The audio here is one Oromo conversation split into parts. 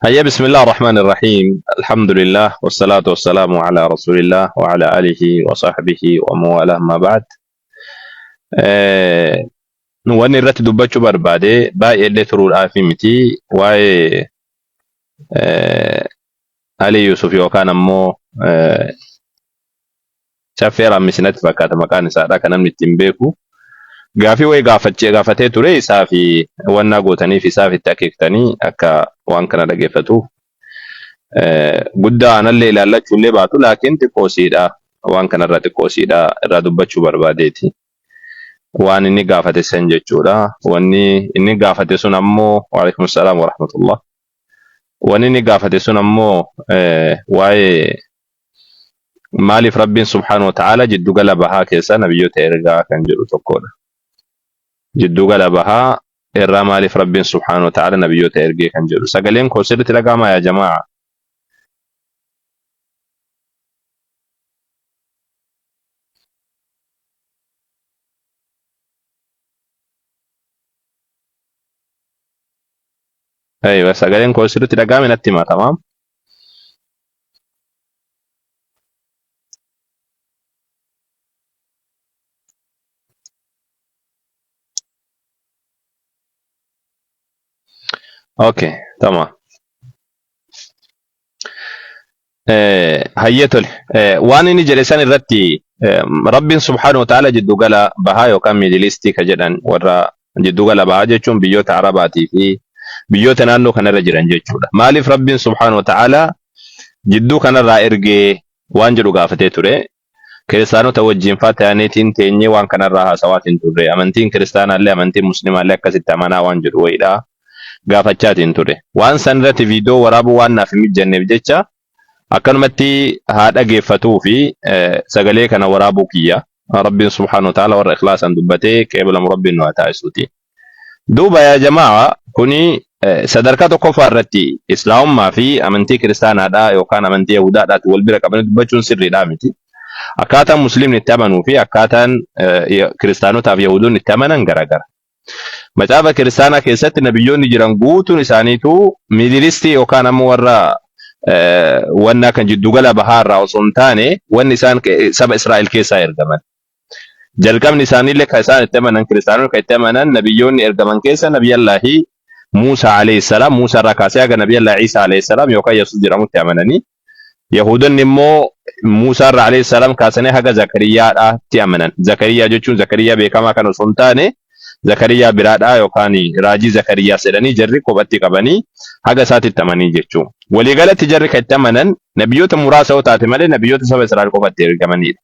Hayya bismillah ar-Rahmaan ar-Rahiim. Alhamdulillah wassalaatu wassalaamu ala rasuulillah wa ala alihi wa sahbihi wa mawaalah amma ba'd. Wanni irratti dubbachuu barbaade baay'ee illee turuudhaaf miti waa'ee Ali Yusuf yookaan ammoo Caffee Raammis natti fakkaata maqaan isaadha kan namni ittiin beeku. Gaafii wayii gaafachee gaafatee ture isaa fi wannaa gootaniif isaaf itti akeektanii akka waan kana dhageeffatuuf guddaa anallee ilaallachuu illee baatu laakiin xiqqoo siidha waan kanarraa xiqqoo siidha irraa dubbachuu barbaadeeti. Waan inni gaafate san jechuudha. Wanni inni gaafate sun ammoo waalaikum salaam wa rahmatullah. Wanni inni gaafate sun ammoo waa'ee Maaliif Rabbiin subhaanahu wa ta'aala jiddugala bahaa keessaa nabiyyoota ergaa kan jedhu tokkodha. Jiddugala bahaa irraa maaliif Rabbiin subhaanahu wa ta'aala nabiyyoota ergee kan jedhu. Sagaleen koo sirriitti dhaga'amaa yaa jamaa? Aywa, sagaleen koo sirriitti dhaga'ame natti hima tamaam. Okay, tamam. Hayyee tole. Waan inni jedhe san irratti Rabbiin subhaanahu wa ta'ala jiddugala bahaa yookaan miidilistii ka jedhan warra jiddugala bahaa jechuun biyyoota Arabaatii fi biyyoota naannoo kanarra jiran jechuudha. Maaliif Rabbiin subhaanahu wa ta'ala jidduu kanarraa ergee waan jedhu gaafatee ture. Kiristaanota wajjin faa ta'aniitiin teenyee waan kanarraa haasawaatiin turre. Amantiin kiristaanaallee amantiin muslimaallee akkasitti amanaa waan jedhu wayiidha gaafachaatiin ture. Waan san irratti viidiyoo waraabuu waan naaf hin mijanneef jecha akkanumatti haa dhageeffatuu fi sagalee kana waraabuu kiyya. Rabbiin subhaanahu wa ta'ala warra ikhlaasan dubbatee qeebalamu Rabbiin nu haa taasisuuti. Duuba yaa jamaa kuni sadarkaa tokkoffaa irratti islaamummaa fi amantii kiristaanaadhaa yookaan amantii yahudaadhaati wal bira qabanii dubbachuun sirriidhaa miti. Akkaataan musliimni itti amanuu fi akkaataan kiristaanotaaf yahudoonni itti amanan garagara. Macaafa kiristaanaa keessatti nabiyyoonni jiran guutuun isaaniitu miidilistii yookaan ammoo warra wannaa kan jiddugala bahaa irraa osoo hin taane wanni isaan saba Israa'el keessaa ergaman. Jalqabni isaaniillee kan isaan itti amanan kiristaanonni kan itti amanan nabiyyoonni ergaman keessa nabiyallaahi Muusaa alayhi salaam Muusaa irraa kaasee haga nabiyallaahi Iisaa alayhi salaam yookaan Yesuus jedhamutti amananii Yahuudonni immoo Muusaa irraa alayhi salaam kaasanii haga Zakariyaadhaatti amanan. Zakariyaa jechuun Zakariyaa beekamaa kan osoo hin taane Zakariyaa biraadhaa yookaan raajii Zakariyaas jedhanii jarri kophatti qabanii haga isaatitti amanii jechuudha. Waliigalatti jarri kan itti amanan nabiyyoota muraasa yoo taate malee nabiyyoota saba Israa'el qofatti ergamanidha.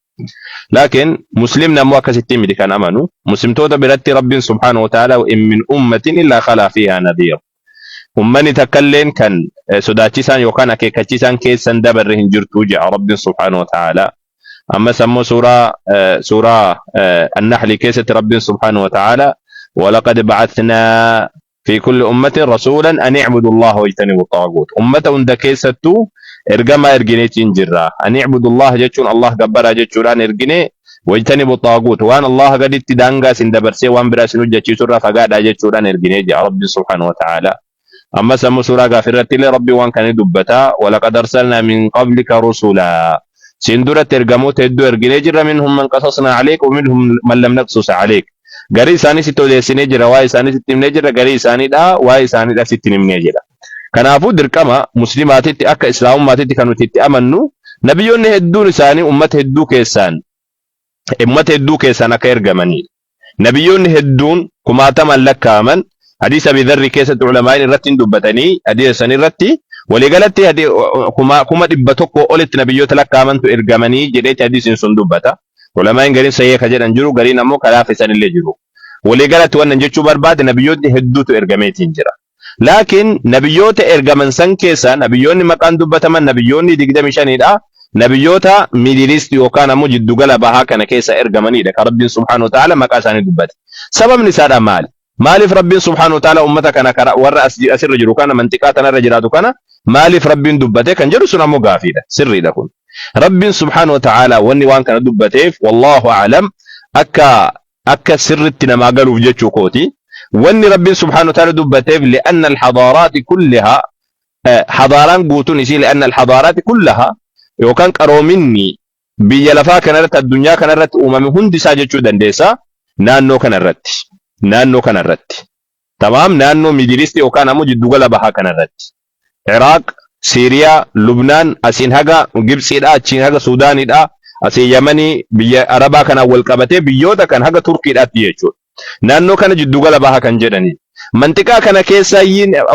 Laakiin muslimni ammoo akkasitti miti kan amanu. Muslimtoota biratti Rabbiin subhaanahu wa ta'ala in min ummatin illaa khalaa fiihaa nadhiir. Ummanni takkalleen kan sodaachisaan yookaan akeekkachiisaan keessa hin dabarre hin jirtu jedha Rabbiin subhaanahu wa ta'ala. Ammas ammoo suuraa suuraa An-Nahl keessatti Rabbiin subhaanahu wa ta'ala walaqad ba'athnaa fi kulli ummatin rasuulan an i'budu Allaha wajtanibu xaaguut. Ummata hunda keessattuu ergamaa ergineetiin jirra. An i'budu Allaha jechuun Allah gabbaraa jechuudhaan ergine wajtanibu xaaguut. Waan Allah gaditti daangaa isin dabarsee waan biraa isin hojjechiisu irraa fagaadhaa jechuudhaan erginee jira Rabbiin subhaanahu wa ta'ala. Ammas ammoo suuraa gaafii irratti illee Rabbiin waan kana ni dubbata. Walaqad arsalnaa min qablika rusulaa. Siin duratti ergamoota hedduu erginee jirra minhum man qasasnaa aleyk wa minhum man lam naqsus aleyk. Garii isaanii sitti odeessinee jira, waa'ee isaanii sitti himnee jirra, garii isaaniidha, waa'ee isaaniidha sitti hin himnee jedha. Kanaafuu dirqama muslimaatitti akka islaamummaatitti kan nuti itti amannu nabiyyoonni hedduun isaanii ummata hedduu keessaan ummata hedduu keessaan akka ergamanidha. Nabiyyoonni hedduun kumaatamaan lakkaa'aman hadiisa Abi Dharri keessatti ulamaa'iin irratti hin dubbatanii hadiisa san irratti waliigalatti 100,000 olitti nabiyyoota lakkaa'amantu ergamanii jedheeti hadiisni sun dubbata. Ulamaa'iin gariin sahiha ka jedhan jiru, gariin ammoo ka laafisan illee jiru. Walii galatti wannan jechuu barbaade nabiyyootni hedduutu ergameetiin jira. Laakiin nabiyyoota ergaman san keessaa nabiyyoonni maqaan dubbataman nabiyyoonni 25 dha. Nabiyyoota Middle East yookaan ammoo jiddugala bahaa kana keessa ergamanidha ka Rabbiin subhaanahu wa ta'ala maqaa isaanii dubbate. Sababni isaadha maali? Maaliif Rabbiin subhaanahu wa ta'ala ummata kana karaa warra as asirra jiru kana manxiqaa tanarra jiraatu kana maaliif Rabbiin dubbate kan jedhu sun ammoo gaafiidha. Sirriidha kun. Rabbiin subhaanahu wa ta'ala wanni waan kana dubbateef wallaahu a'lam akka akka sirritti namaa galuuf jechuu kooti. Wanni Rabbiin subhaanahu wa ta'ala dubbateef li'anna al-hadaaraati kullihaa Hadaaraan guutuun isii li'anna al-hadaaraati kullaha yookaan qaroominni biyya lafaa kanarratti addunyaa kanarratti uumame hundi isaa jechuu dandeessa naannoo kanarratti. Naannoo kanarratti. Tamaam naannoo Middle East yookaan ammoo jiddugala bahaa kanarratti. Iraaq, Siiriyaa, Lubnaan, asiin haga Gibtsiidha, achiin haga Suudaanidha, asiin Yamanii, biyya Arabaa kanaan wal qabatee biyyoota kan haga Turkiidhaatti jechuudha. Naannoo kana jiddugala bahaa kan jedhanii. Manxiqaa kana keessa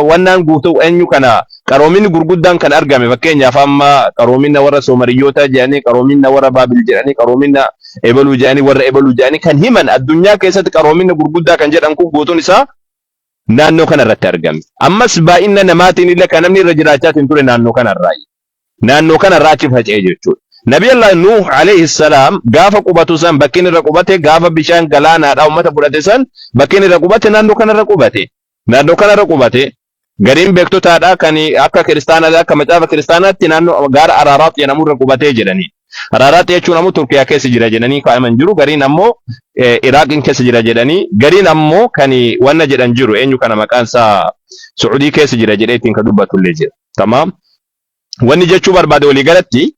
wannaan guutuu eenyu kana qaroominni gurguddaan kan argame fakkeenyaaf amma qaroomina warra Soomariyyoota jedhanii, qaroomina warra Baabil jedhanii, qaroomina ebaluu jedhanii, warra ebaluu jedhanii kan himan addunyaa keessatti qaroomina gurguddaa kan jedhan kun guutuun isaa naannoo kana irratti argame. Ammas baay'ina namaatiin illee kan namni irra jiraachaatiin ture naannoo kanarraayi. Naannoo kanarraa achi faca'e jechuudha. Nabi Allah Nuuh alayhi salaam gaafa qubatu san bakki inni irra qubate gaafa bishaan galaanaadhaa uummata fudhate san bakki inni irra qubate naannoo kanarra qubate. Naannoo kanarra qubate gariin beektotaadha kan akka kiristaanaa akka macaafa kiristaanaatti naannoo gaara Araaraat jedhamu irra qubatee jedhanii. Araaraat jechuun ammoo Turkiyaa keessa jira jedhanii kaa'aman jiru. Gariin ammoo Iraaqiin keessa jira jedhanii gariin ammoo kan wanna jedhan jiru eenyu kana maqaan isaa Su'udii keessa jira jedhee ittiin kan dubbatu illee jira. Tamaam. Wanni jechuu barbaade walii galatti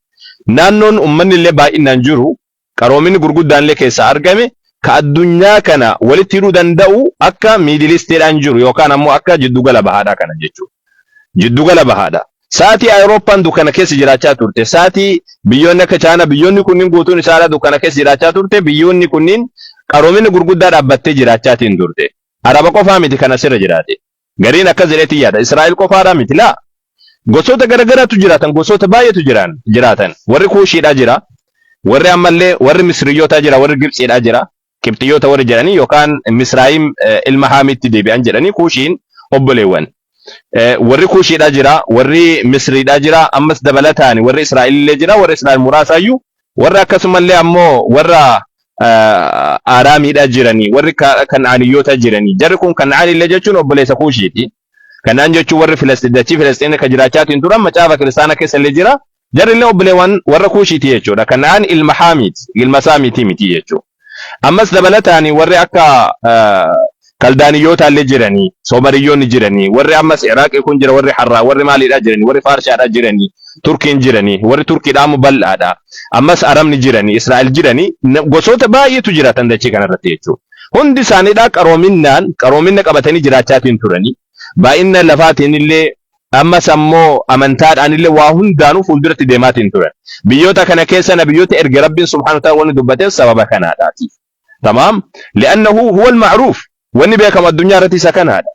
naannoon uummanni illee baay'inaan jiru qaroominni gurguddaan illee keessaa argame ka addunyaa kana walitti hidhuu danda'u akka Middle Eastiidhaan jiru yookaan ammoo akka jiddugala bahaadhaa kana jechuudha. Jiddugala bahaadha. Sa'aatii Awurooppaan dukkana keessa jiraachaa turte. Sa'aatii biyyoonni akka Chaayinaa biyyoonni kunniin guutuun isaadhaa dukkana keessa jiraachaa turte. Biyyoonni kunniin qaroomina gurguddaa dhaabbattee jiraachaatiin turte. Araba qofaa miti kan asirra jiraate. Gariin akkas jedheetiin yaada. Israa'el qofaadhaa miti laa. Gosoota garagaraatu jiraatan, gosoota baay'eetu jiran jiraatan. Warri Kuushiidhaa jira. Warri ammallee warri Misriyyootaa jira, warri Gibtsiidhaa jira. Qibxiyyoota warri jedhanii yookaan Misraayim ilma Haamitti deebi'an jedhanii Kuushiin obboleewwan. Warri Kuushiidhaa jira, warri Misriidhaa jira, ammas dabalataan warri Israa'elillee jira, warri Israa'el muraasaayyuu, warra akkasumallee ammoo warra Aaraamiidhaa jiranii, warri Kan'aaniyyoota jiranii. Jarri kun Kan'aanillee jechuun obboleessa Kuushiiti. Kanaan jechuun warri Filastiin dachii Filastiin kan jiraachaatiin turan macaafa kiristaana keessa illee jira. Jarri illee obboleewwan warra Kuushiiti jechuudha. Kanaan ilma Haamiiti, ilma Saamiitii miti jechuudha. Ammas dabalataan warri akka Kaldaaniyyoota illee jiranii, Soomariyyoonni jiranii, warri ammas Iraaqii kun jira, warri Harraa, warri maaliidhaa jiranii, warri Faarshaadhaa jiranii, Turkiin jiranii, warri Turkiidhaa ammoo bal'aadha. Ammas Arabni jiranii, Israa'el jiranii, gosoota baay'eetu jiraatan dachii kanarratti jechuudha. Hundi isaaniidhaa qaroominnaan qaroominna qabatanii jiraachaatiin turanii baay'ina lafaatiin illee ammas ammoo amantaadhaan illee waa hundaanuu fuulduratti deemaatiin turan. Biyyoota kana keessa nabiyyoota erge Rabbiin subhaanahu wa ta'ala wanni dubbateef sababa kanaadhaati. Tamaam li'annahu huwa al-ma'ruuf wanni beekamu addunyaa irratti isa kanaadha.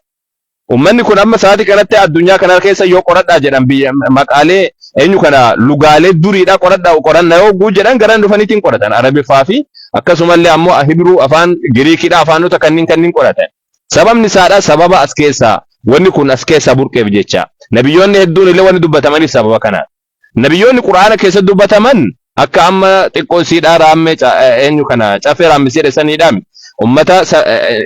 Ummanni kun amma sa'aatii kanatti addunyaa kana keessa yoo qoradhaa jedhan biyya maqaalee eenyu kana lugaalee duriidha qoradhaa qoranna yoo guu jedhan garan dhufaniitiin qoratan Arabiffaa fi akkasumallee ammoo Hibruu afaan Giriikidha afaanota kanniin kanniin qoratan. Sababni isaadha sababa as keessaa wanni kun as keessaa burqeef jecha. Nabiyyoonni hedduun illee wanni dubbatamaniif sababa kanaadha. Nabiyyoonni Qur'aana keessatti dubbataman akka amma xiqqoo isiidhaa raammee eenyu kana cafee raammisee jedhe saniidhaa miti. Ummata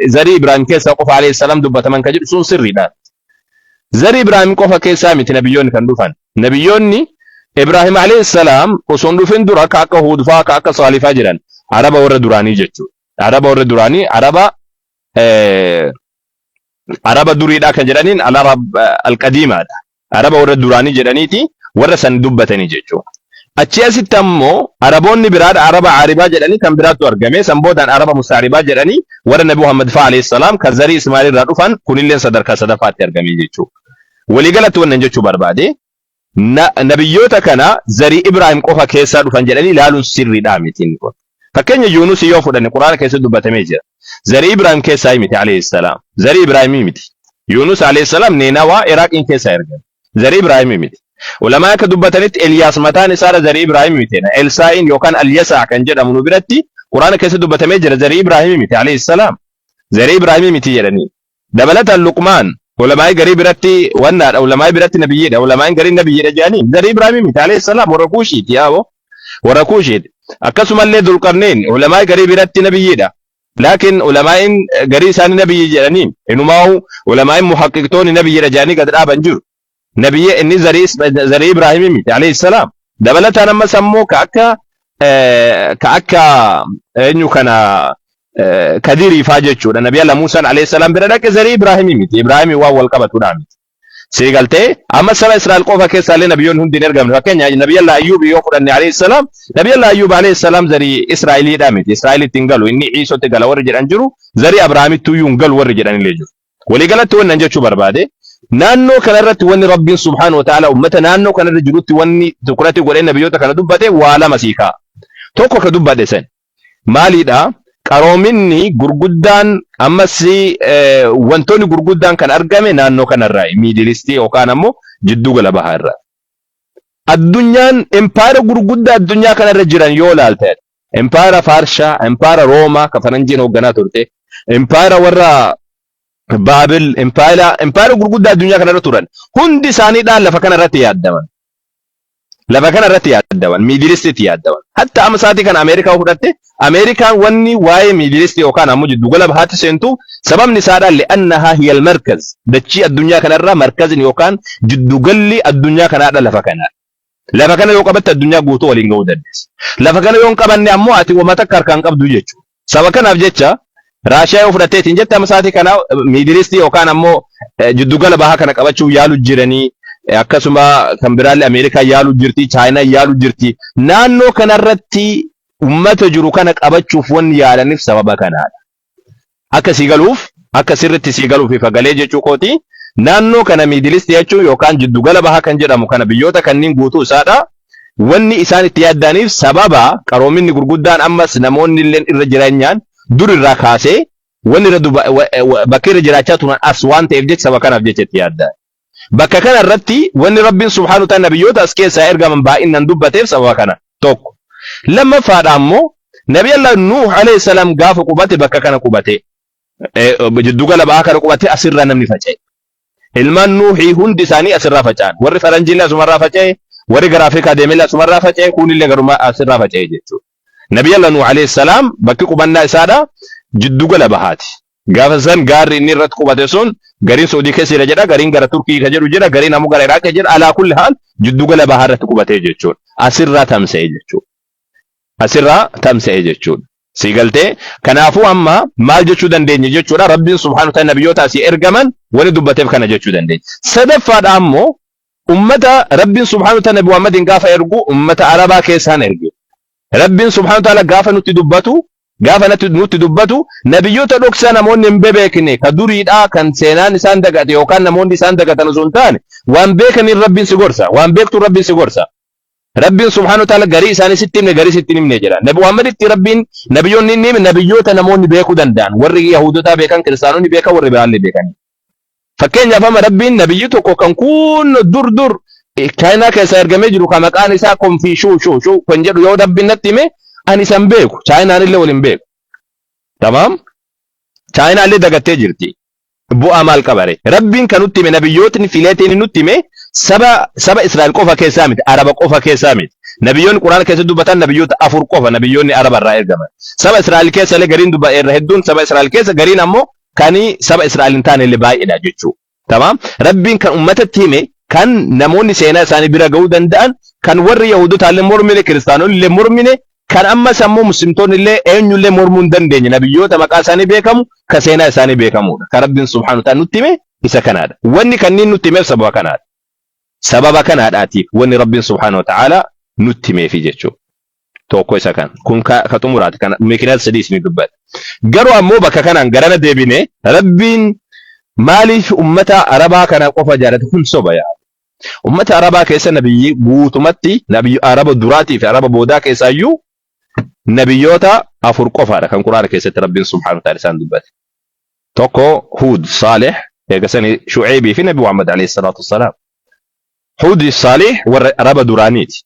zarii Ibraahim keessaa qofa alayhi salaam dubbataman kan jedhu sun sirriidha. Zarii Ibraahim qofa keessaa miti nabiyyoonni kan dhufan. Nabiyyoonni Ibraahim alayhi salaam osoo hin dhufin dura ka akka Huud fa'aa ka akka Saalih fa'aa jiran Araba warra duraanii jechuudha. Araba warra duraanii Araba Araba duriidhaa kan jedhaniin al-Arab al-qadiimaadha. Araba warra duraanii jedhaniiti warra san dubbatanii jechuudha. Achii asitti ammoo Araboonni biraadha Araba Aaribaa jedhanii kan biraattu argame san boodaan Araba Mustaaribaa jedhanii warra Nabi Muhammad fa'aa alayhi salaam kan zarii Ismaa'il irraa dhufan kunilleen sadarkaa sadaffaatti argame jechuudha. Waliigalatti wannan jechuu barbaade nabiyyoota kana zarii Ibraahim qofa keessaa dhufan jedhanii ilaaluun sirriidhaa miti inni kun. Fakkeenya Yuunus yoo fudhanne Quraana keessatti dubbatamee jira. Zarii Ibraahim keessaa miti alayhi salaam. Zarii Ibraahimii miti. Yuunus alayhi salaam Neenawaa Iraaqiin keessaa ergame. Zarii Ibraahimii miti. Ulamaa akka dubbatanitti Eliyaas mataan isaadha zarii Ibraahimii miti. Elsaa'iin yookaan Alyasaa kan jedhamu nu biratti Quraana keessatti dubbatamee jira zarii Ibraahimii miti alayhi salaam. Zarii Ibraahimii miti jedhanii. Dabalataan Luqmaan ulamaa'ii garii biratti wannaadha ulamaa'ii biratti nabiyyiidha ulamaa'in garii nabiyyiidha jedhanii zarii Ibraahimii miti alayhi salaam warra Kuushiiti yaaboo warra Kuushiiti. Akkasumallee Dulqarneen ulamaa'ii garii biratti nabiyyiidha. Laakiin ulamaa'in garii isaanii nabiyyi jedhanii inumaa'u ulamaa'in muhaqqiqtoonni nabiyyiidha jedhanii gad dhaaban jiru. Nabiyyi inni zarii Ibraahimii miti alayhi salaam. Dabalataan ammas ammoo ka akka ka akka eenyu kana Kadirii faa jechuudha. Nabi Allah Muusaan alayhi salaam bira dhaqe zarii Ibraahimii miti. Ibraahimii waan wal qabatudha miti. Sii galtee amma saba Israa'el qofa keessaa illee nabiyyoonni hundi hin ergamne. Fakkeenya Nabiyyallah Ayyuub yoo fudhanne alayhi salaam, Nabiyyallah Ayyuub alayhi salaam zarii Israa'eliidha miti. Israa'elitti hin galu. Inni Ciisotti gala warri jedhan jiru. Zarii Abrahaamitti iyyuu hin galu warri jedhan illee jiru. Waliigalatti wanni an jechuu barbaade naannoo kanarratti wanni Rabbiin subhaanahu wa ta'ala ummata naannoo kanarra jirutti wanni tukurati godhee nabiyyoota kana dubbate waa lama sii kaa'a. Tokko ka dubbadhe san. Maaliidha? Qaroominni gurguddaan ammas wantoonni gurguddaan kan argame naannoo kanarraa Middle East yookaan ammoo jidduu gala bahaa irraa. Addunyaan empaayera gurguddaa addunyaa kanarra jiran yoo ilaalte empaayera Faarshaa, empaayera Roomaa ka faranjiin hoogganaa turte, empaayera warra Baabil, empaayera gurguddaa addunyaa kanarra turan hundi isaaniidhaan lafa kanarratti yaaddaman. Lafa kana irratti yaaddaman, Middle Eastitti yaaddaman. Hatta amma sa'aatii kana Ameerikaa yoo fudhatte, Ameerikaan wanni waa'ee Middle East yookaan ammoo jiddugala bahaatti seentu sababni isaadhaan li'annahaa hiya al-markaz. Dachii addunyaa kanarraa markazni yookaan jiddugalli addunyaa kanaadha lafa kana. Lafa kana yoo qabatte addunyaa guutuu waliin ga'uu dandeessa. Lafa kana yoo hin qabanne ammoo ati wama takka harkaan qabdu jechuudha. Saba kanaaf jecha Raashiyaa yoo fudhatteetiin jette amma sa'aatii kana Middle East yookaan ammoo jiddugala bahaa kana qabachuuf yaalu jiranii akkasuma kan biraallee Ameerikaa yaalu jirti, Chaayinaa yaalu jirti. Naannoo kanarratti ummata jiru kana qabachuuf wanni yaalaniif sababa kanaadha. Akka sii galuuf akka sirritti sii galuuf ifa galee jechuu kooti. Naannoo kana Middle East jechuun yookaan jiddugala bahaa kan jedhamu kana biyyoota kanneen guutuu isaadha. Wanni isaan itti yaadda'aniif sababa qaroominni gurguddaan ammas namoonni illeen irra jireenyaan dur irraa kaasee wanni irra duba bakki irra jiraachaa turan as waan ta'eef jecha saba kanaaf jecha itti yaadda'an. Bakka kana irratti wanni Rabbiin subhaanahu wa ta'ala nabiyyoota as keessaa ergaman baay'inaan dubbateef sababa kana tokko. Lammaffaadha ammoo Nabi Allah Nuuh alayhi salaam gaafa qubate bakka kana qubate jiddugala ba'aa kana qubate asirraa namni faca'e. Ilmaan Nuuhii hundi isaanii asirraa faca'an. Warri faranjiillee asumarraa faca'e, warri gara Afrikaa deemellee asumarraa faca'e, kuunillee garuma asirraa faca'e jechuudha. Nabiyyallah Nuuh alayhi salaam bakki qubannaa isaadha jiddugala bahaati. Gaafa san gaarri inni irratti qubate sun gariin Saudii keessa jira jedha, gariin gara Turkii ka jedhu jira, gariin ammoo gara Iraaq jira. Alaa kulli haal jiddugala bahaa irratti qubatee jechuudha. Asirraa tamsa'e jechuudha. Asirraa tamsa'e jechuudha. Sii galtee? Kanaafuu amma maal jechuu dandeenya jechuudha. Rabbiin subhaanahu wa ta'ala nabiyyoota asii ergaman wani dubbateef kana jechuu dandeenya. Sadaffaadha ammoo ummata Rabbiin subhaanahu wa ta'ala Nabi Muhammadiin gaafa ergu ummata Arabaa keessaan erge. Rabbiin subhaanahu wa ta'ala gaafa nutti dubbatu gaafa nutti dubbatu nabiyyoota dhoksaa namoonni hin bebeekne ka duriidhaa kan seenaan isaan dagate yookaan namoonni isaan dagatan osoo hin taane waan beekaniin Rabbiin si gorsa waan beektuun Rabbiin si gorsa. Rabbiin subhaanahu wa ta'ala garii isaanii sitti himne garii sitti hin himne jedha. Nabi Muhammaditti Rabbiin nabiyyoonni inni hime nabiyyoota namoonni beekuu danda'an warri Yahuudotaa beekan kiristaanonni beekan warri biraallee beekan. Fakkeenyaaf amma Rabbiin nabiyyi tokko kan kun dur dur Chaayinaa keessaa ergamee jiru kan maqaan isaa konfii shuu shuu shuu kan jedhu yoo Rabbiin natti hime ani isan beeku Chaayinaan illee wal hin beeku. Tamaam? Chaayinaa illee dagattee jirti. Bu'aa maal qaba ree? Rabbiin kan nutti hime nabiyyootni fileetiin nutti hime saba saba Israa'el qofa keessaa miti, Araba qofa keessaa miti. Nabiyyoonni Quraana keessatti dubbatan nabiyyoota afur qofa nabiyyoonni Araba irraa ergaman. Saba Israa'el keessa illee gariin dubba irra hedduun saba Israa'el keessa gariin ammoo kan saba Israa'el hin taane illee baay'eedha jechuudha. Tamaam? Rabbiin kan ummatatti hime kan namoonni seenaa isaanii bira ga'uu danda'an kan warri Yahudotaa illee mormine kiristaanonni illee mormine kan ammas ammoo muslimtoonni illee eenyullee mormuu hin dandeenye nabiyyoota maqaa isaanii beekamu ka seenaa isaanii beekamuudha. Ka Rabbiin subhaanahu wa ta'ala nutti hime isa kanaadha. Wanni kanniin nutti himeef sababa kanaadha. Sababa kanaadhaatiif wanni Rabbiin subhaanahu wa ta'ala nutti himeefi jechuudha. Tokko isa kana. Kun ka, ka xumuraati. Kana mikinaat sadii isinii dubbadha. Garuu ammoo bakka kanaan garana deebine Rabbiin maaliif ummata Arabaa kana qofa jaalate kun soba yaa. Ummata Arabaa keessa nabiyyi guutumatti nabiyyi Araba duraatii fi Araba boodaa keessaayyuu nabiyyoota afur qofaadha kan Quraana keessatti Rabbiin subhaanahu wa ta'ala isaan dubbate. Tokko Huud Saalih eegasanii Shu'eebii fi Nabi Muhammad alayhi salaatu wassalaam. Huud Saalih warra Araba duraaniiti.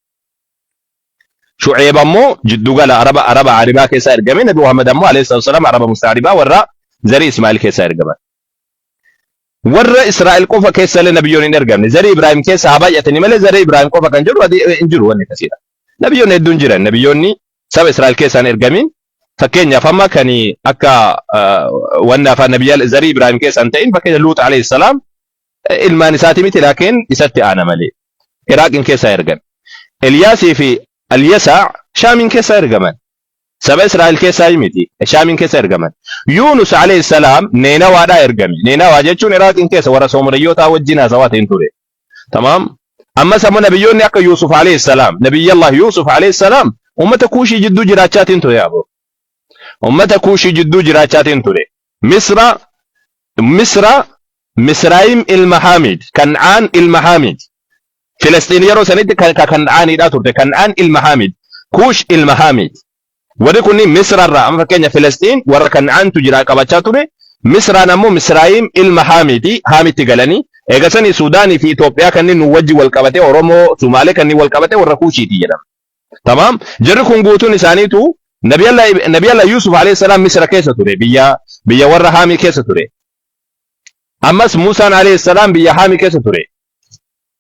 Shu'eeb ammoo jiddugala Araba Araba Aribaa keessaa ergame Nabi Muhammad ammoo alayhi salaatu wassalaam Araba Mustaaribaa warra zarii Ismaa'il keessaa ergaman. Warra Israa'el qofa keessa illee nabiyyoonni hin ergamne. Zarii Ibraahim keessa haa baay'atanii malee zarii Ibraahim qofa kan jedhu hin jiru wanni akkasiidha. Nabiyyoonni hedduun jiran. Nabiyyoonni saba Israa'el keessaa hin ergamin. Fakkeenyaaf amma kan akka wanni afaan nabiyyaa zarii Ibraahim keessa hin ta'in fakkeenya Luux alayhi salaam ilmaan isaati miti laakiin isatti aana malee. Iraaqiin keessaa ergame. Eliyaasii fi Alyasaa Shaamiin keessaa ergaman. Saba Israa'el keessaa miti. Shaamiin keessa ergaman. Yuunus alayhi salaam Neenawaadhaa ergame. Neenawaa jechuun Iraaqiin keessa warra Soomariyyootaa wajjin haasawaa ta'in ture. Tamaam. Ammas ammoo nabiyyoonni akka Yuusuf alayhi salaam, nabiyyallah Yuusuf alayhi salaam ummata Kuushii jidduu jiraachaatiin ture yaaboo. Ummata Kuushii jidduu jiraachaatiin ture. Misra Misra Misraayim ilma Haamid, Kan'aan ilma Haamid. Filisxiin yeroo sanitti kan ka Kan'aaniidha turte. Kan'aan ilma Haamid, Kuush ilma Haamid. Warri kunniin Misra irraa amma fakkeenya Filisxiin warra Kan'aantu jira qabachaa ture. Misraan ammoo Misraayim ilma Haamidi, Haamitti galanii. Eega sanii Suudaanii fi Itoophiyaa kanneen nu wajji wal qabatee Oromoo, Sumaalee kanneen wal qabatee warra Kuushiiti jedhama. Tamaam. Jarri kun guutuun isaaniitu Nabiyallah Yuusuf alayhi salaam Misra keessa ture. Biyya warra Haamii keessa ture. Ammas Muusaan alayhi salaam biyya Haamii keessa ture.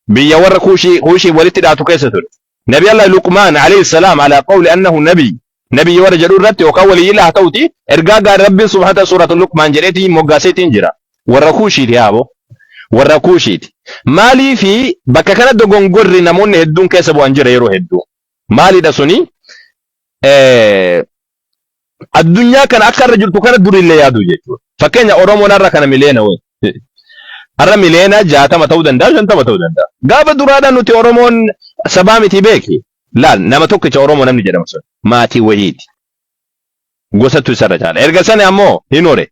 Biyya warra Kuushii walitti dhaatu keessa ture. Nabiyallah Luqmaan alayhi salaam ala qawli annahu nabiy nabiyyi warra jedhu irratti yookaan waliyyillah haa ta'uti ergaa gaarii Rabbiin subhaanahu wa ta'ala suuratul Luqmaan jedheetiin moggaaseetiin jira. Warra Kuushiiti haabo. Warra Kuushiiti. Maaliifi bakka kana dogongorri namoonni hedduun keessa bu'an jira yeroo hedduu. Maalidha suni? Addunyaa kana akka irra jirtu kana durillee yaaduu jechuudha. Fakkeenya Oromoon har'a kana miliyoona wayi. Har'a miliyoona 60 ta'uu danda'a, 50 ta'uu danda'a. Gaafa duraadhaan nuti Oromoon sabaa miti beeki. Laal nama tokkicha Oromoo namni jedhamu sun maatii wayiiti. Gosatu isarra caala. Erga sani ammoo hin hore.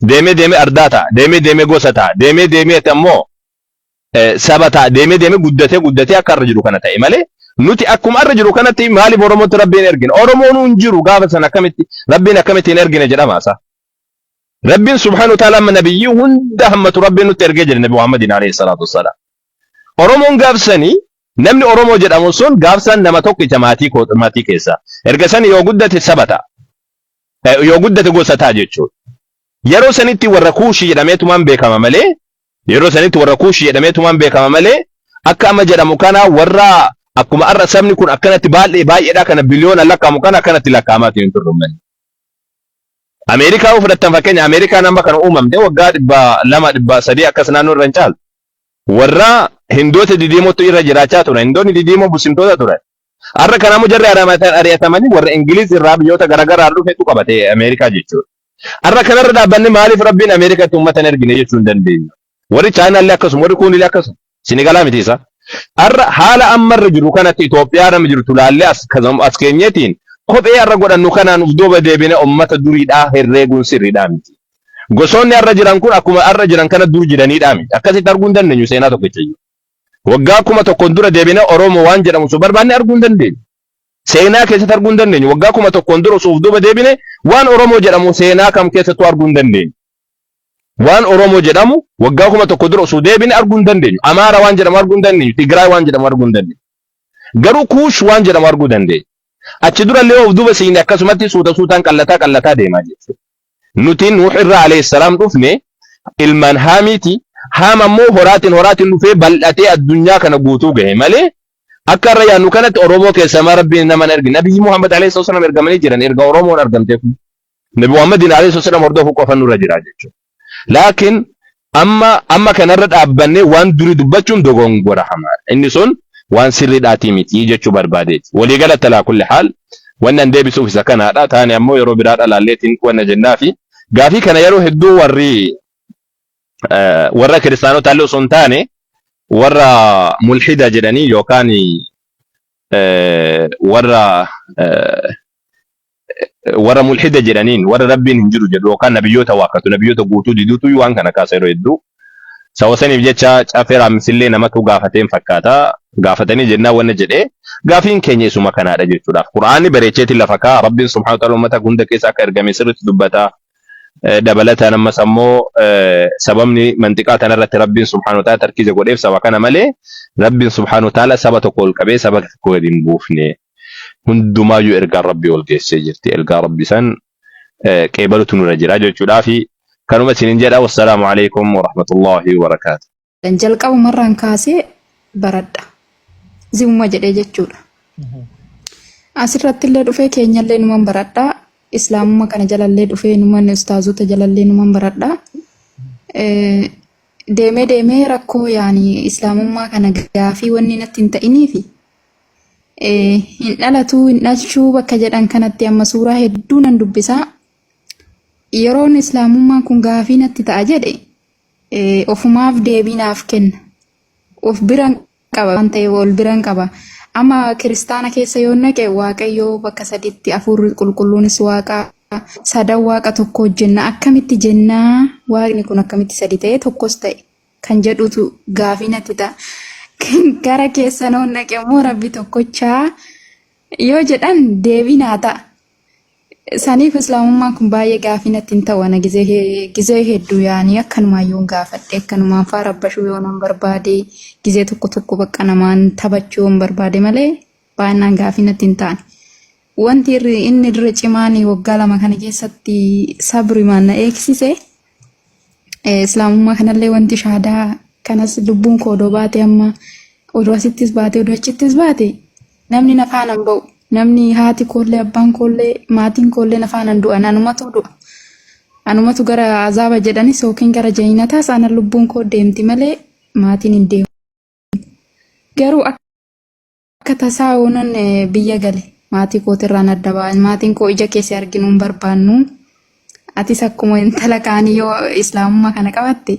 Deemee deemee ardaa ta'a. Deemee deemee gosa ta'a. Deemee deemee ammoo saba ta'a. Deemee deemee guddatee guddatee akka har'a jiru kana ta'e malee nuti akkuma har'a jiru kanatti maaliif Oromootti Rabbiin ergine? Oromoon hin jiru gaafa sana akkamitti Rabbiin akkamitti hin ergine jedhama isaa. Rabbiin subhaanahu wa ta'ala amma nabiyyii hunda hammatu Rabbiin nutti ergee jira Nabi Muhammadiin alayhi salaatu wassalaam. Oromoon gaafsanii namni Oromoo jedhamu sun gaafsan nama tokkicha maatii keessaa. Erga sani yoo guddate saba ta'a. Yoo guddate gosa ta'a jechuudha. Yeroo sanitti warra Kuushii jedhameetumaan beekama malee yeroo sanitti warra Kuushii jedhameetumaan beekama malee akka amma jedhamu kana warra akkuma har'a sabni kun akkanatti baay'ee baay'eedha kana biliyoona lakkaa'amu kana akkanatti lakkaa'amaa hin turre uummanni. Ameerikaa yoo fudhattan fakkeenya Ameerikaan amma kana uumamte waggaa 200 300 akkas naannoo irra hin caaltu. Warra Hindoota didiimootu irra jiraachaa turan. Hindoonni didiimoo muslimtoota turan. Har'a kanaammoo jarri ari'atamanii warra Ingiliz irraa biyyoota garaagaraa dhufetu qabate Ameerikaa jechuudha. Har'a kanarra dhaabbanne maaliif Rabbiin Ameerikaatti uummata hin ergine jechuu hin dandeenyu. Warri Chaayinaallee akkasuma, warri kuunillee akkasuma. Sinigalaa miti isa. Har'a haala ammarra jiru kanatti Itoophiyaa nama jirtu laallee as keenyeetiin kophee har'a godhannu kanaan uf duuba deebine uummata duriidhaa herreeguun sirriidhaa miti. Gosoonni har'a jiran kun akkuma har'a jiran kana dur jiraniidhaa miti. Akkasitti arguu hin dandeenyu seenaa tokkicha iyyuu. Waggaa 1000 dura deebine Oromoo waan jedhamu osoo barbaanne arguu hin dandeenyu. Seenaa keessatti arguu hin dandeenyu. Waggaa 1000 dura osoo of duuba deebine waan Oromoo jedhamu seenaa kam keessattuu arguu hin dandeenyu. Waan Oromoo jedhamu waggaa 1000 dura osoo deebine arguu hin dandeenyu. Amaara waan jedhamu arguu hin dandeenyu. Tigraay waan jedhamu arguu hin dandeenyu. Garuu Kuush waan jedhamu arguu dandeenya. Achi durallee of duuba siine akkasumatti suuta suutaan qallataa qallataa deemaa jechuudha. Nuti Nuuh irraa alayhi salaam dhufne ilmaan Haamiiti. Haam ammoo horaatiin horaatiin dhufee bal'atee addunyaa kana guutuu gahe malee akka irra yaadnu kanatti Oromoo keessaa maa Rabbiin nama hin ergine. Nabiyyi Muhammad alayhi salaam ergamanii jiran erga Oromoon argamtee kun. Nabi Muhammadiin alayhi salaam hordofuu qofa nurra jira jechuudha. Laakiin amma kanarra dhaabbannee waan duri dubbachuun dogongora hamaadha. Inni sun waan sirriidhaatii miti jechuu barbaadeeti. Waliigalatti alaa kulli haal wanni an deebisuuf isa kanaadha. Taane ammoo yeroo biraa dhalaalleetiin wanna jennaafi. Gaafii kana yeroo hedduu warri warra kiristaanota illee osoo hin taane warra mulhida jedhanii yookaan warra warra mulhida jedhaniin warra Rabbiin hin jiru jedhu yookaan nabiyyoota waakkatu nabiyyoota guutuu diduutu waan kana kaasa yeroo hedduu. Sababa saniif jecha Caffee Raammisillee namatu gaafateen fakkaata. Gaafatanii jennaan wanna jedhee gaafiin keenya isuma kanaadha jechuudhaaf. Qur'aanni bareecheetiin lafa kaa'a. Rabbiin subhaanahu wa ta'ala uummata hunda keessa akka ergame sirriitti dubbata. Dabalataan ammas ammoo sababni manxiqaa tanarratti Rabbiin subhaanahu wa ta'ala tarkiiza godheef saba kana malee Rabbiin subhaanahu wa ta'ala saba tokko ol qabee saba tokko gadi hin buufne. Hundumaayyuu ergaan Rabbii ol geessee jirti. Ergaa Rabbi san qeebalutu nurra jira jechuudhaafi kanuma isinin jedha. Wassalaamu alaikum warahmatullahi wabarakaatu. Jalqabumarraan kaasee baradha. Zimuma jedhee jechuudha. Asirratti illee dhufee keenyallee numan baradha. Islaamummaa kana jalallee dhufee numan ustaazota jalallee numan baradha. Deemee deemee rakkoo yaani islaamummaa kana gaafii wanni natti hin ta'iniifi. Hin dhalatuu hin dhalchuu bakka jedhan kanatti amma suuraa hedduu nan dubbisaa. Yeroon islaamummaan kun gaafii natti ta'a jedhe ofumaaf deebii naaf kenna. Of biran qaba waan ta'eef ol biran qaba. Amma kiristaana keessa yoo naqe Waaqayyoo bakka saditti hafuurri qulqulluunis waaqa sadan waaqa tokko jenna akkamitti jennaa waaqni kun akkamitti sadi ta'e tokkos ta'e kan jedhutu gaafii natti ta'a. Gara keessan yoo naqe immoo rabbi tokkochaa yoo jedhan deebii naa ta'a. Saniif islaamummaan kun baay'ee gaafii natti hin ta'u ana gizee hedduu yaanii akkanumaan yoon gaafadhe akkanumaan faa rabbashuu yoo nan barbaade gizee tokko tokko bakka namaan taphachuu yoon barbaade malee baay'inaan gaafii natti hin ta'an. Wanti inni irra cimaan waggaa 2 kana keessatti sabrimaan na eegsise islaamummaa kanallee wanti shaadaa kanas lubbuun koo odoo baate amma odoo asittis baate odoo achittis baate namni na faana hin ba'u. Namni haati koollee abbaan koollee maatiin koollee na faana hin du'an anumatu du'a. Anumatu gara azaaba jedhanis yookiin gara jannataas ana lubbuun koo deemti malee maatiin hin deemu. Garuu akka tasaa yoonan biyya gale maatii kootirraan adda ba'an maatiin koo ija keessa arginuu hin barbaannu. Atis akkuma intala kaanii yoo islaamummaa kana qabatte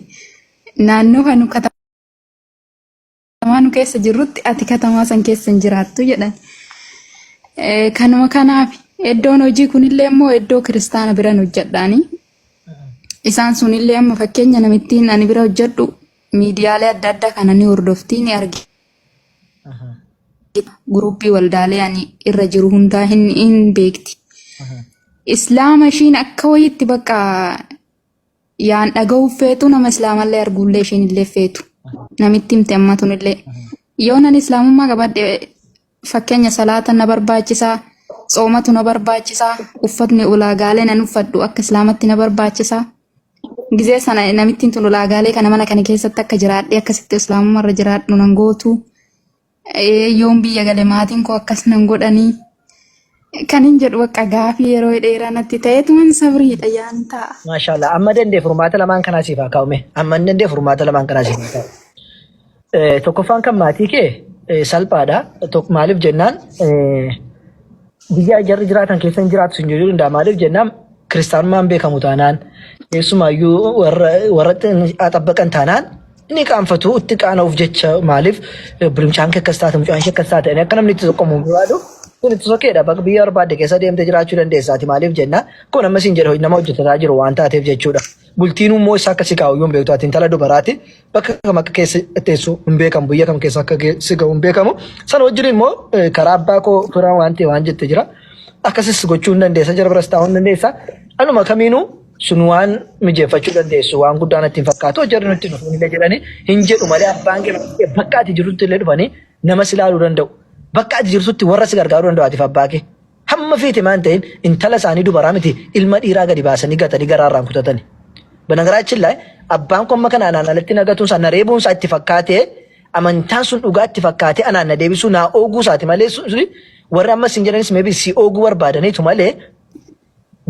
naannoo kan katamaa nu keessa jirrutti ati katamaa san keessa hin jiraattu jedhan. Kanuma kanaaf iddoon hojii kunillee immoo iddoo kiristaana biran hojjedhaani. Isaan sunillee amma fakkeenya namittiin ani bira hojjedhu miidiyaalee adda addaa kana ni hordofti ni argiti. Guruppii waldaalee ani irra jiru hundaa hin beekti. Islaama ishiin akka wayiitti bakka yaan dhaga'uuf feetu nama islaamallee arguullee ishiin illee feetu. Namitti himte amma tunillee. Yoo nan islaamummaa qabadhe fakkeenya salaata na barbaachisaa, tsoomatu na barbaachisaa, uffatni ulaagaalee nan uffadhu akka islaamatti na barbaachisaa. Gizee sana namittiin tun ulaagaalee kana mana kana keessatti akka jiraadhe akkasitti islaamummaa irra jiraadhu nan gootu. Yoon biyya gale maatiin koo akkas nan godhanii. Kan hin jedhu bakka gaafii yeroo dheeraa natti ta'eetuman sabriidha yaan ta'a. Maashaallah amma dandee furmaata lamaan kanaa siif haa kaa'ume. Amma hin dandee furmaata lamaan kanaa siif haa kaa'u. Tokkoffaan kan maatii kee salphaadha. Maaliif jennaan biyya jarri jiraatan keessa hin jiraatu sin jechuu danda'a. Maaliif jennaan kiristaanummaan beekamu taanaan keessumaayyuu warra warra axabbaqan taanaan ni qaanfatu itti qaana'uuf jecha maaliif mucaan kee akkas taate mucaan ishee akkas taate akka namni itti soqqamu hin barbaadu. Kun itti sokeedha bakka biyya barbaadde keessa deemtee jiraachuu dandeessaati maaliif jennaan kun amma siin jedhu nama hojjetataa jiru waan taateef jechuudha. Bultiin immoo isa akka si kaa'u iyyuu hin beektu ati intala dubaraati bakka kam akka keessa teessu hin beekamu biyya kam keessa akka si ga'u hin beekamu. Sana wajjin immoo karaa abbaa koo firaa waan ta'e waan jette jira. Akkasis gochuu hin dandeessa jara biras taa'uu hin dandeessa. Anuma kamiinuu sun waan mijeeffachuu dandeessu waan guddaa natti hin fakkaatu jarri nutti dhufuun illee jedhanii hin jedhu malee abbaan kee bakka ati jirtutti illee dhufanii nama si ilaaluu danda'u. Bakka ati jirtutti warra si gargaaruu danda'u atiif abbaa kee. Hamma feete maan ta'in intala isaanii dubaraa miti ilma dhiiraa gadi baasanii gatanii garaarraan kutatani. Banagaraachin laay abbaan koo amma kana anaan alatti na gatuun isaa na reebuun isaa itti fakkaatee amantaan sun dhugaa itti fakkaatee anaan na deebisuu naa ooguu isaati malee suni warri amma sin jedhanis maybe si ooguu barbaadaniitu malee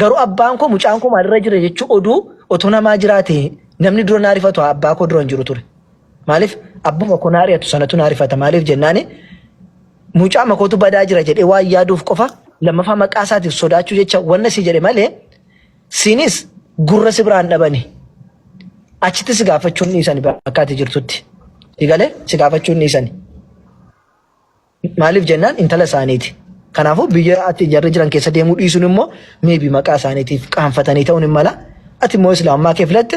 garuu abbaan koo mucaan koo maalirra jira jechuu oduu otoo namaa jiraate namni dura naa rifatu abbaa koo dura hin jiru ture. Maaliif abbuma koo naa ari'atu sanatu naa rifata maaliif jennaani mucaa makootu badaa jira jedhee waan yaaduuf qofa lammaffaa maqaa isaatiif sodaachuu jecha wanna si jedhe malee sinis gurra si biraan dhabani. Achitti si gaafachuun dhiisani bakka ati jirtutti. Si galee si gaafachuun dhiisani. Maaliif jennaan intala isaaniiti. Kanaafuu biyya ati jarri jiran keessa deemuu dhiisuun immoo maybe maqaa isaaniitiif qaanfatanii ta'uun hin mala. Ati immoo islaamummaa kee filatte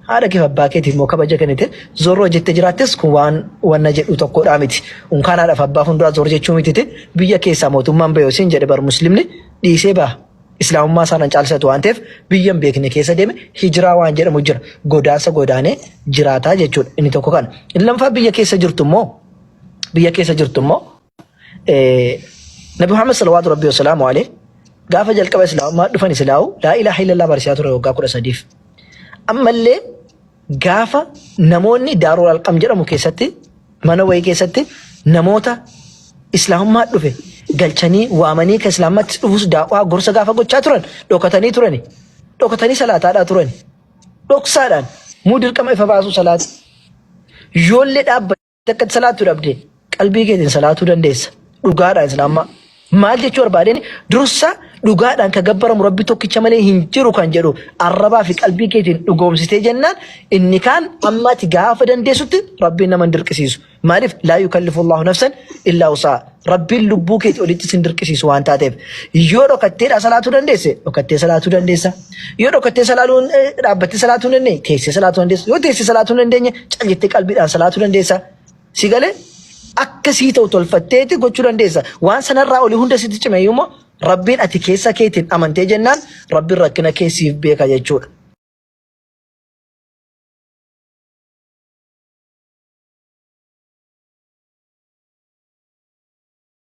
haadha keef abbaa keetiif immoo kabaja kennite zorroo jettee jiraattes kun waan wanna jedhu tokkodhaa miti. Unkaan haadhaaf abbaa fuulduraa zor jechuu mititi biyya keessaa mootummaan bahe siin jedhe bar muslimni dhiisee baha. Islaamummaa isaan caalsatu waan ta'eef biyya hin beekne keessa deeme hijiraa waan jedhamu jira. Godaansa godaanee jiraataa jechuudha. Inni tokko kana. Inni lammaffaa biyya keessa jirtu immoo biyya keessa jirtu immoo Nabi Muhammad salawaatu rabbii wasalaamu alayh gaafa jalqaba islaamummaa dhufan islaahu laa ilaaha illallah barsiisaa ture waggaa 13f. Ammallee gaafa namoonni Daarul Alqam jedhamu keessatti mana wayii keessatti namoota islaamummaa dhufe galchanii waamanii kan islaamummaatti dhufus daawwaa gorsa gaafa gochaa turan dhokatanii turani. Dhokatanii salaataadhaa turani. Dhoksaadhaan muu dirqama ifa baasuu salaata. Yoollee dhaabbate akka salaattu dhabde qalbii keetiin salaatuu dandeessa. Dhugaadhaan islaamummaa. Maal jechuu barbaadeen dursa dhugaadhaan ka gabbaramu Rabbi tokkicha malee hin jiru kan jedhu arrabaa fi qalbii keetiin dhugoomsitee jennaan inni kaan amma ati gaafa dandeessutti Rabbiin nama hin dirqisiisu. Maaliif laa yukallifu Allahu nafsan illaa wusaa. Rabbiin lubbuu keetii olitti sin dirqisiisu waan taateef. Yoo dhokatteedhaa salaatuu dandeesse dhokattee salaatuu dandeessa. Yoo dhokattee salaatuu dhaabbattee salaatuu hin dandeenye teessee salaatuu dandeessa. Yoo teessee salaatuu hin dandeenye cal jettee qalbiidhaan salaatuu dandeessa. Si galee akka sii ta'u tolfatteeti gochuu dandeessa. Waan sanarraa olii hunda sitti cime immoo Rabbiin ati keessa keetiin amantee jennaan Rabbiin rakkina kee siif beeka jechuudha.